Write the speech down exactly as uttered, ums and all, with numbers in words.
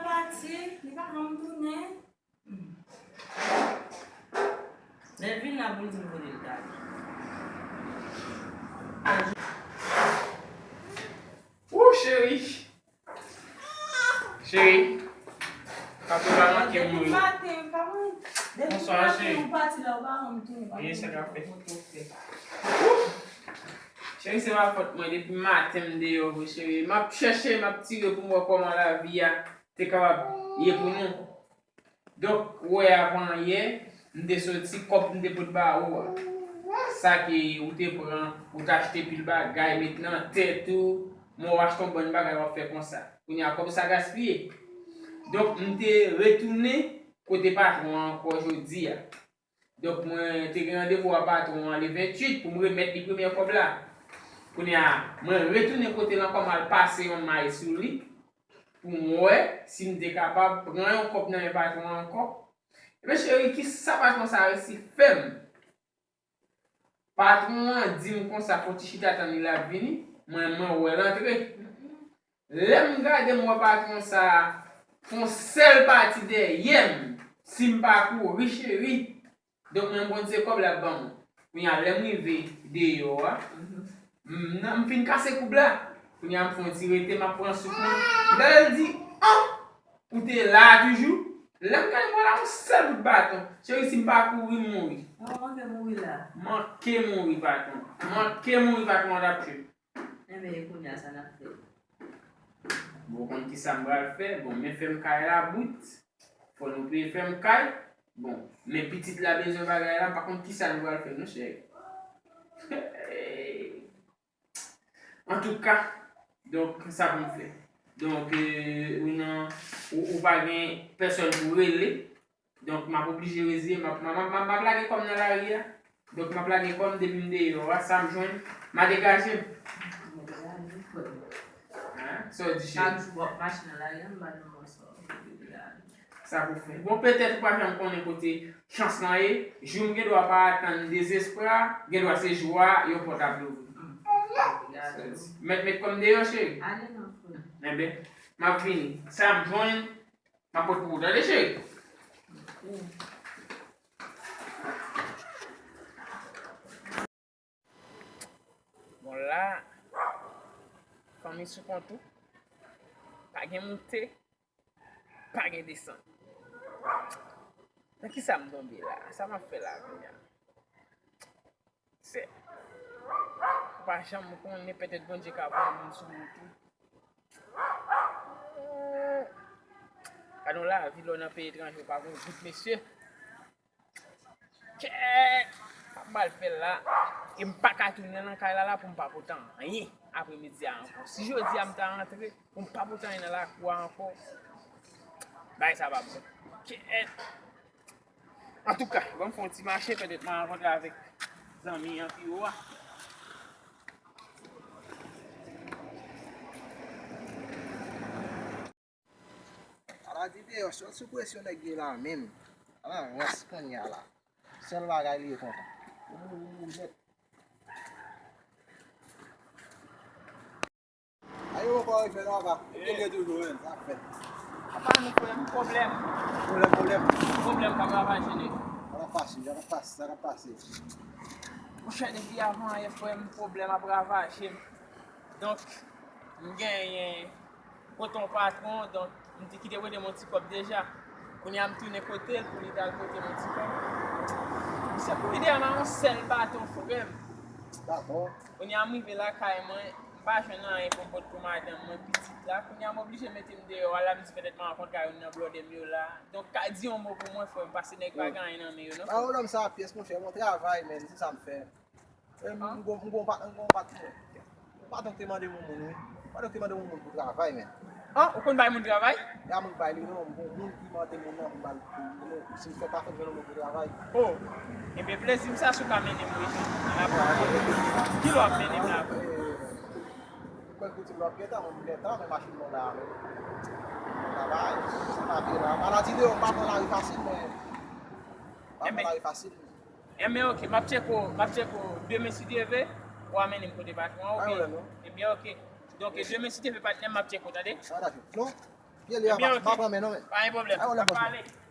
Pati, li pa janm tounen. Lè l vin la pou l di m kote l t ale. Wou, cheri! Cheri, pa tou pa manke mouri. Bonswa, cheri. Ye, sa k ap fèt? Cheri, se pa fòt mwen. Depi maten m deyò vre, cheri. M ap chèche, m ap tire pou m wè kòman lavi a te kapab ye pou nou. Donk, ou wè, avan yè, m te soti, kòb m te pot ba ou a. Sa ke ou te pran, ou t achte pil bagay, met nan tèt ou, men w achte yon bann bagay, w ap fè konsa. Kounye a, kòb sa gaspiye. Donk, m te retounen kote patwon an ankò jodi a. Donk, mwen te gen randevou a patwon an le venntuit pou m remèt li premye kòb la. Kounye a, mwen retounen kote l ankò, m al pase yon may sou li pou m wè si m te kapab pran yon kòb nan men patwon an ankò. Ebyen, cheri, kisa patwon sa a resi fè m? Patwon an di m konsa, fò w ti chita tann li, l ap vini. Mwen, mwen wè l antre. Lè m gade, m wè patwon sa a fè yon sèl pati dèyè m. Si m pa kouri, cheri. Donk, mwen, m konn se kòb l ap ban mwen. Kounye a, lè m rive deyò a, m, nan, m fin kase koub la. Kounye a, m fè yon ti rete, m ap pran souf mwen. M gade l di, an! Ou te la a toujou? Lè m gade, m wè la yon sèl bout baton. Cheri, si m pa kouri, m mouri. Ou manke mouri la. Manke mouri, patwon. Manke mouri, patwon an t ap tchwe m. Enben, e kounye a, sa n ap fè? Bon, ou konn kisa m pral fè? Bon, men fèm kay la bout. Fò nou peye fèm kay. Bon, men pitit la bezwen bagay la, m pa konn kisa nou pral fè, non, cheri. Antouka, donk, sa pou m fè. Donk, euh, ou nan, ou, ou pa gen pèsòn pou rele. Donk, m ap oblije reziye m. M ap, m ap, m ap, m ap lage kò m nan lari a. Donk, m ap lage kò m depi m deyò a. Sa m jwenn, m a degaje m. Hein? Sa w di, cheri? Chak jou w ap mache nan lari a, m pa janm wè sa w ap degaje. Sa pou fè. Bon, petèt ou pa janm konnen kote chans lan ye. Jou m gen dwa pa atann dezespwa, gen dwa se jou a, yon pòt ap louvri. Sa w di. Mèt, met kò m deyò, cheri. Ale non, frè. Enben, m ap vini. Sa m jwenn, m ap pote pou ou, tande, cheri. Bon, la, fanmi sou kont ou, pa gen moute, pa gen desann. Nan kisa m tonbe la? Sa m ap fè la kounye a? Se, ou pa janm konnen, petèt Bondye ka voye moun sou wout ou. Gade yon lavi lè w nan peyi etranje, ou pa gon goud, mesye. Kèt! M ap mal fè l la. E m pa ka tounen nan kay la la pou m pa pote anyen apremidi a ankò. Si jodi a m ta rantre, pou m pa pote anyen nan lakou a ankò, bagay sa pa bon. Kèt! Antouka, ban m fè yon ti mache, petèt m a rankontre avèk zanmi an pi wo a. Ala di deyò, sòt sou presyon nèg ye la menm. Ala rans kounye a la. Sèl bagay li ye kontan. Ou, ou, ou, nèt. Ayo, ou pa rive non, apa. Ou genyen toujou, men, sa fèt. Apa nou, frè m, pwoblèm. Pwoblèm, pwoblèm. Pwoblèm k ap ravaje nèg. Sa pa fasil, sa pa fasil, sa pa fasil. Monchè, depi avan yè, frè m, pwoblèm ap ravaje m. Donk, m genyen kote yon patwon, donk, m te kite pote m yon ti kòb deja. Kounye a, m tounen kote l pou li t al pote m yon ti kòb. Misye kouri dèyè m a yon sèl baton, frè m. Dakò. Kounye a, m rive lakay mwen, m pa jwenn anyen pou m pot pou madanm mwen, pitit la. Kounye a, m oblije mete m deyò a la, m di petèt m a rankontre a youn nan blòdè m yo la. Donk, ka di yon mo pou mwen, frè m, paske nèg pa gen anyen nan men yo, non, frè m. Ba lòm sa pyès, monchè, bon travay, men, se sa m fè. E, m gon, m gon pa, m gon pa, m pa tank te mande yon moun, wi. M pa tank te mande yon moun pou travay, men. An, ou konn bay moun travay? Ya moun bay li, non, m gon moun ki mande moun nan pou m ba l, pou, pou, si m fè pa fè m jwenn yon moun pou travay. Oh, enben, plezi m sa si w ka mennen m, wi. Nan lapriyè. Ki lè w ap mennen m la? Kwè kote m ap gentan, mwen m gentan, men machin mwen la, men. Travay, se papye la. Maladi deyò, m pa pran lari fasil, men. M pa pran lari fasil. Enben, oke, m ap tcheke w, m ap tcheke w demen si Dye vle, w a mennen m kote patwon an, oke? Pa gen pwoblèm, non. Enben, oke. Donk, demen si Dye vle, patnè m, m ap tcheke w, tande? Ah, dakò. Non. Ye li a, pa, pa pran men non, men. Pa gen pwoblèm. Ay, on lè fòs.